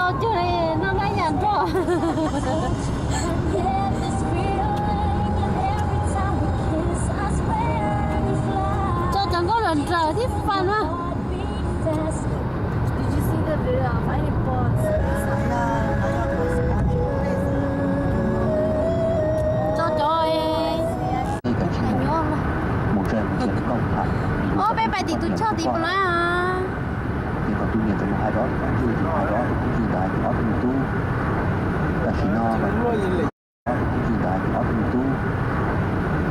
Cog li no na yam nrog. Tso cov nkauj nrawm nrawm thiab fun na. Tso cov, ob peb pais tim tus choj tid puas lawm. Ces kom tus niam ntxawm mus hais rau ob tug kwv tij, hais rau ob tug kwv tij ntawd, ob tug me tub. Tam sim no, ob tug kwv tij ntawd, ob tug me tub.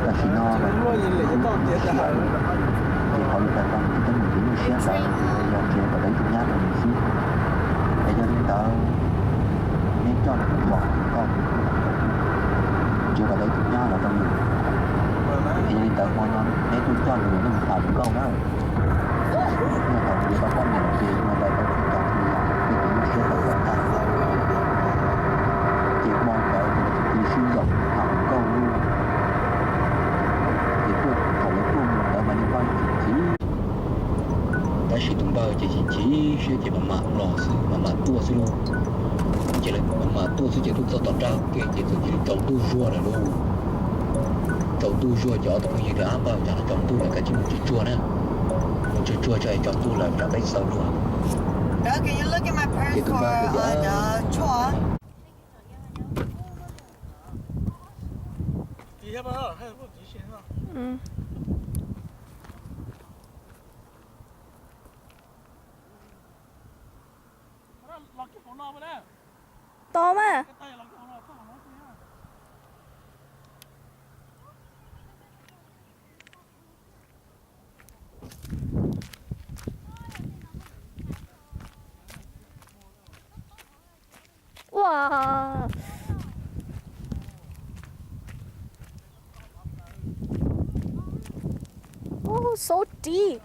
Tam sim no, siab lawm, ces qhov lus hais tau tsis tau nws tus nyuj siab ntawd yog tsev kom tau ib tug nyab rau nws xwb. Es yog li ntawd, neb coj nws mus pom nkauj, tsev kom tau ib tug nyab los rau nws. Es yog li ntawd hmo no neb tuaj coj nws mus tham nkauj na. Yog thaum nws tau poj niam ces hmo ntawd tau txij cov txiv yog tej tus nyuj siab tau txom tag. Ces hmo ntawd ces lawv txiv sib yaum tham nkauj lawm. Ces tuaj thaum lawv tuaj mus ntawd mas yeej paj tsis txiv. Tab sis tus npawg ces chim chim siab ces mam mam los xwb, mam mam tuaj xwb lauj. Ces lawv mam mam tuaj xwb ces tuaj txog tom nrab ke ces txawm cia li tsaus ntuj zuag lawm lauj. Tsaus ntuj zuag ces ob tug phooj ywg tias, Ab npawg, tsam no tsaus ntuj lawm kav tsij mus tsuag tsuag na. Mus tsuag tsuag tso es tsaus ntuj lawm tsam peb tsis tau luag. Ces tus npawg tias, Tos mas. Wow. Oh, so deep.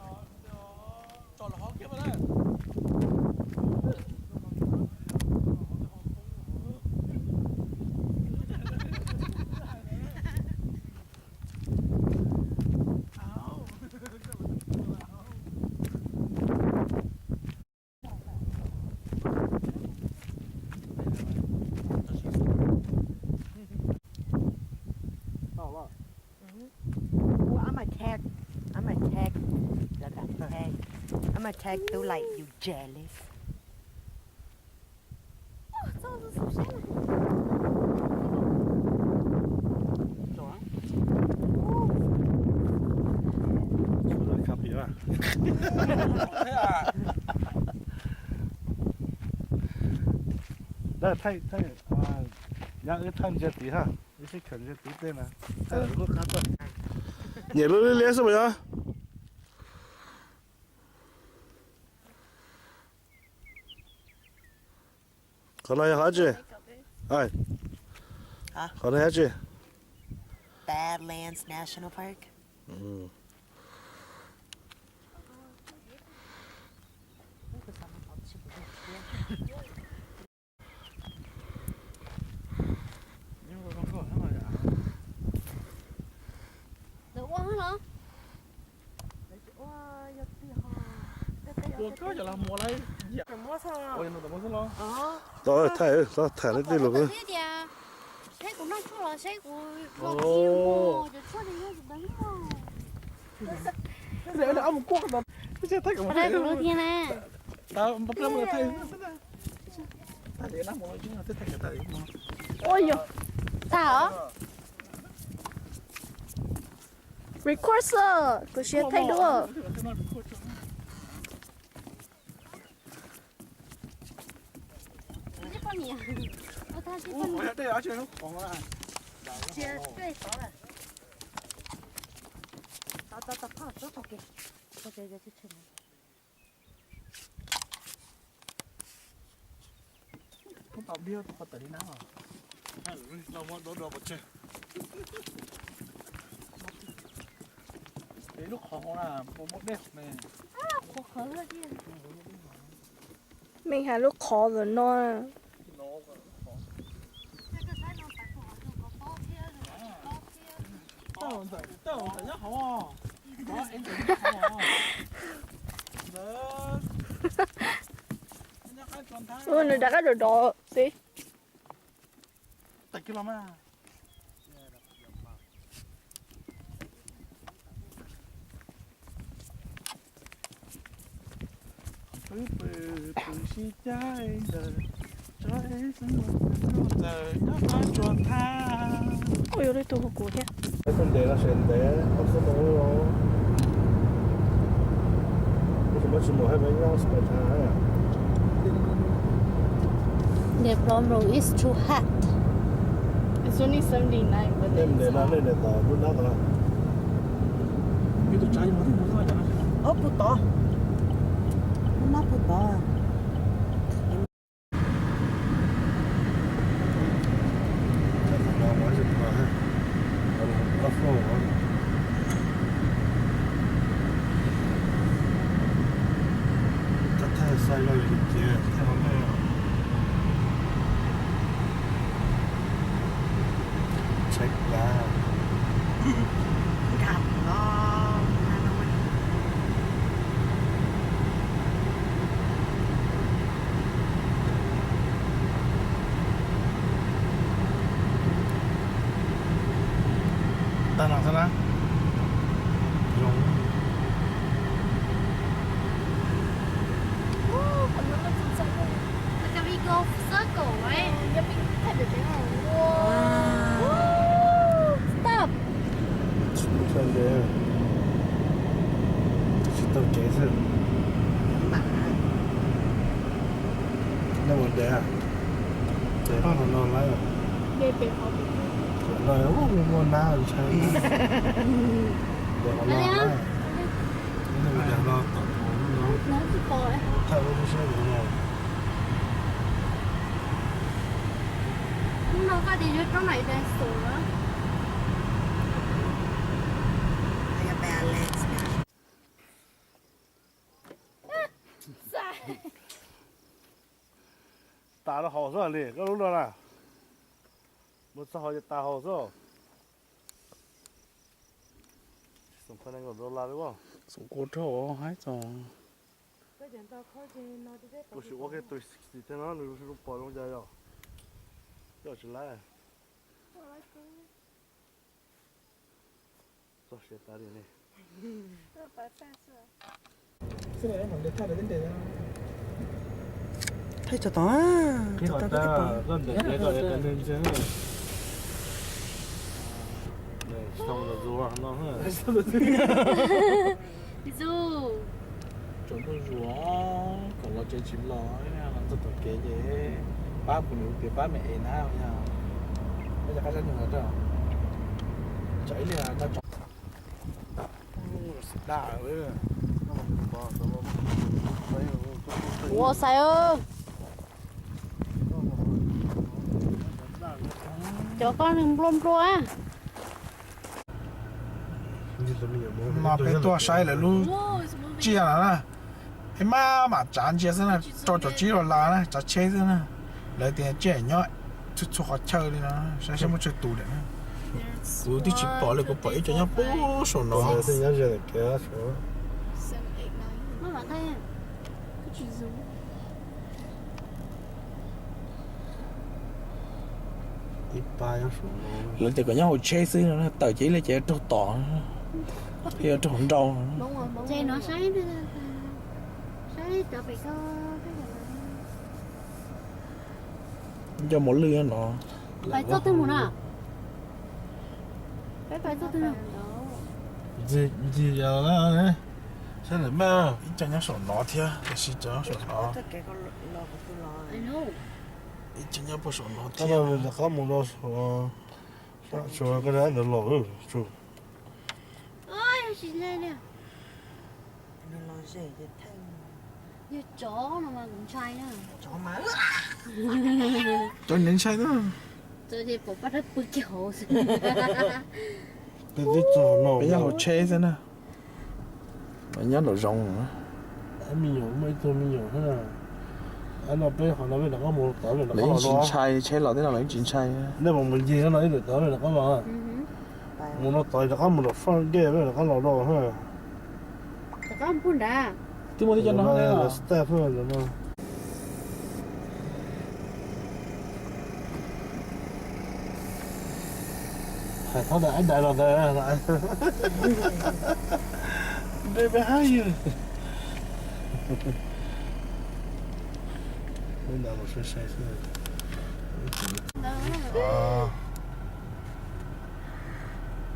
Ooh, I'm a tag. I'm a tag. Love that tag. I'm a tag too like you jealous. Nyob wb thawj ntsia tid ha, wb sib khawm ntsia tid tej na. Nyem lub liab liab xwb mas yog. Qhov no yog qhov tsi? Qhov no yog tsi? Badlands National Park. Tau thaij, tau thaij leej twg los. Saib kuv noj tshuaj los saib kuv los tsis muaj cov tshuaj li nyob tus ntawd. Ua yog tag os. Record xwb, kuv siab thaij dua. Lub qhov hauv na, puas muaj dej ne? Meej has lub qhov ntawm no. Nws rov qab dov dov xwb. Wb pw pw sib cav ntawm tsob ib xwb mus ntawm nyob qab tsua thab. Ua yuav li tus hu kuv thiab. Peb txog ntev no sawv ntev ob xuab moos los. Tab sis muab tsis mus haj peb nyob sawv ntev. The problem is too hot. It's only seventy nine, but nej ntev no nej ntev tod lub nab tod. Ub puas tod, lub nab puas tod. Tag no xwb na. Zoo. Like a big old circle, right? Stop. Tsis tau kev xwb. Nej mus ntev, ntev qhov no lawm. Qhov no muaj nab ntshai. Ntev qhov no lawm. Ntev no tom no. Thawj lub siab siab no. Hnub no koj tias yuav roob na dinosaur na. Tas rau hauv xwb li koj lub no na. Mus txog hauv ces tas hauv xwb. Xoom qhov nees nkaum dollar li as. Xoom kua rau haib txog. Kuv sim ua kiag three sixty thiab no nws zoo pom zoo cas yog. Coj tsis laib. Txog siav tas li ne. Thaij tso tod, thaij tso tod. Txaus ntuj zuag, kom los tsev tsis los, txog tom kev ces pab kuv nws tias pab me es na, yog pab cov qab sab nug ntawd, tsam ib li no tso. Ua xaiv, cov koj nws nplua nplua. Mas peb tuaj saib lawv lub tsiaj lawm na. Es maj mam tsav ntsia xwb na, rau cov tsib los lav na, tsav tsheb xwb na. Lawv tias tsiaj nyob txhua txhua qhov chaw li no, saib saib muaj tsawg tus lawm na. Kuv twb tsis pom li, kuv pom ib co nyob puag saum no. Lawv tias kom nyob hauv tsheb xwb no, tawm ces ib li ces raug tom, thiab yuav raug nrau. Nco mos lwj no. Pais txoj twg mus na? Peb pais txoj twg? Ntxig, ntxig yog saib lawm mas. Ib co nyob saum no thiab, tiam sis cov nyob saum no. Ib co nyob puag saum no thiab. Rov qab mus rau saum, saum koj ntawd los tsuas. Yog tsov no mas kuv ntshai na. Tsov niam ntshai na. Tsov ces pom pab rab pw kiag hauv xwb. Peb twb txog no, peb nyob hauv tsheb xwb na. Nyob nraum zoov. Me nyuam, muaj ib tug me nyuam xwb na. No peb qhov no peb rov qab mus tod, lawv yeej tsis ntshai, tsheb los tej no lawv yeej tsis ntshai. Nej mus mus ncig no ib lwm tod peb rov qab los. Mus no tod rov qab mus nram front gate peb rov qab los rau. Twb muaj tib co no. Step no. Thov ntawm ib daim los ntawd. Baby, how are you?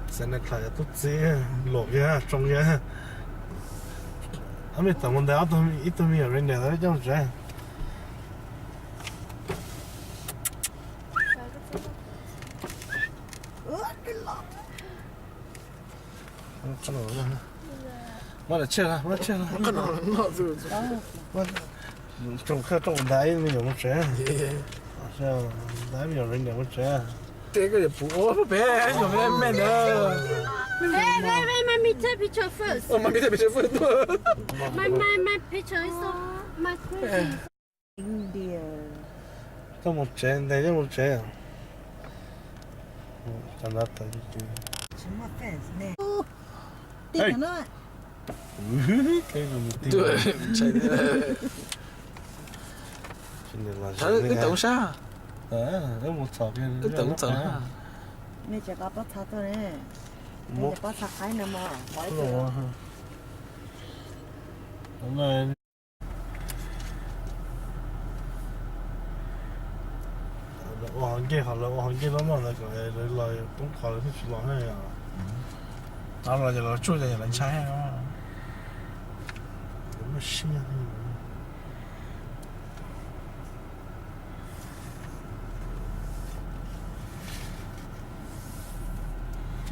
Santa Claus yog tub txib luam kiag tsoo kiag. Ob me tawm mus ntawd, ib tug me nyuam reindeer coj mus tsev. Muab daim tshiab, muab daim tshiab. Tsoo kawg, tsoo ntawd ib me nyuam mus tsev. Ntawd ib me nyuam reindeer mus tsev. Peb, peb, peb, mommy take picture first. Oh, mommy take picture first. My, my, my picture is so, my crazy. Coj mus tsev, ntes coj mus tsev. Cov ntawd tawm ci ci. Tsis muaj fence ne. Tij no. Ntshai. Wb tawm sab. Wb tawm txawm. Nej tseem koj pob txha tuaj ne. Pob txha qaib no mas. Lawv ua hauv ncej, ho lawv ua hauv ncej loj loj ntawd kom lawv los poob qhov lawv thiaj tsis los na yom. Los los ces lawv tsuj ces lawv ntshai. Lawv muaj siab.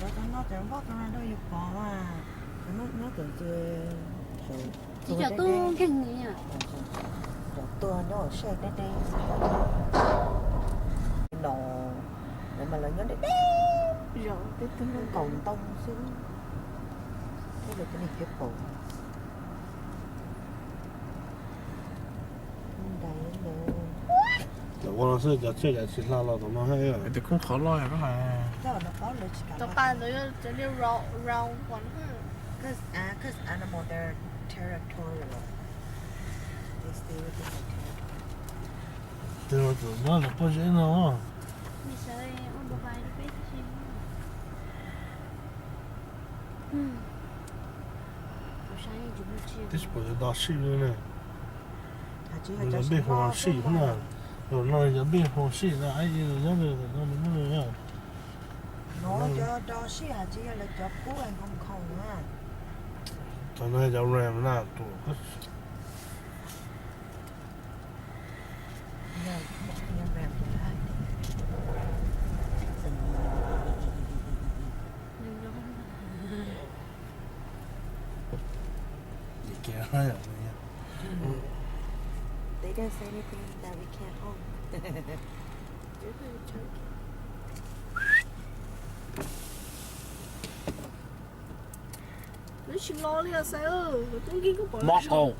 Lawv cov no cov npoj cov no rau yus pov mas, cov no nyob cov ntses tsis cov tub nkeeg li. Cov tuag nyob hauv siab deb deb. No, lawv mas lawv nyob deb deb zos, peb twb nyob nkaum ntoo xwb, thiab lawv cov niag peb paus. Cov ua no xwb, cov tsiaj cov tsis hla los tom no. Tus khoob qhov loj yog koj hais. Cov pa ntawd yog cov niag round one. Cause, ah, cause animal, they're territorial. They stay within their territory. Tus no tus no lawv pob zeb no. Twb tsis pom cov dog shit li ne. Nws yog big horn sheep na. Zaum no yog big horn sheep na, nyob no nws muaj nws. Cov no cov ram na, tus They don't say anything that we can't hold. Lawv tsis los li os, lawv tub nkeeg koj pom. Koj pom.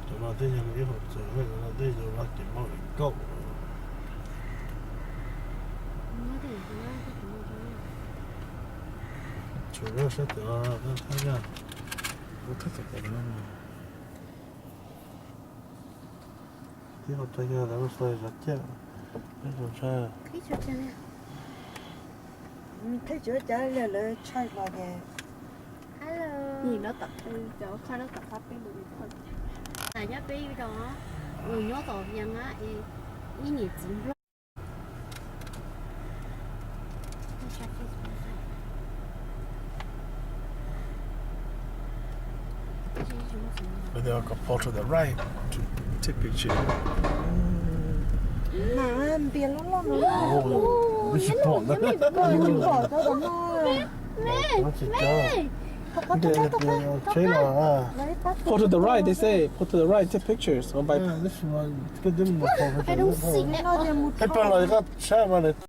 Cov no tej yog ib hom txawv, cov no tej yog vaj kev mauj ev kauj. Tshuav sab tim thab yaj. Tib qhov tag yog lawv ua zov caj, lawv ua ntshai. Thaij tsis ua cas li, lawv tshai los ces. Hello. Nyob tom qab peb, nyob peb ib rau, nws nyob tom Vias Nab es ib niam txiv Nplog. But they all go pull to the right to take picture. Mas npias loj loj no. Tsis pom na. Tsis pom cov no. Pull to the right, they say. Pull to the right, take pictures. Peb los koj saib mas.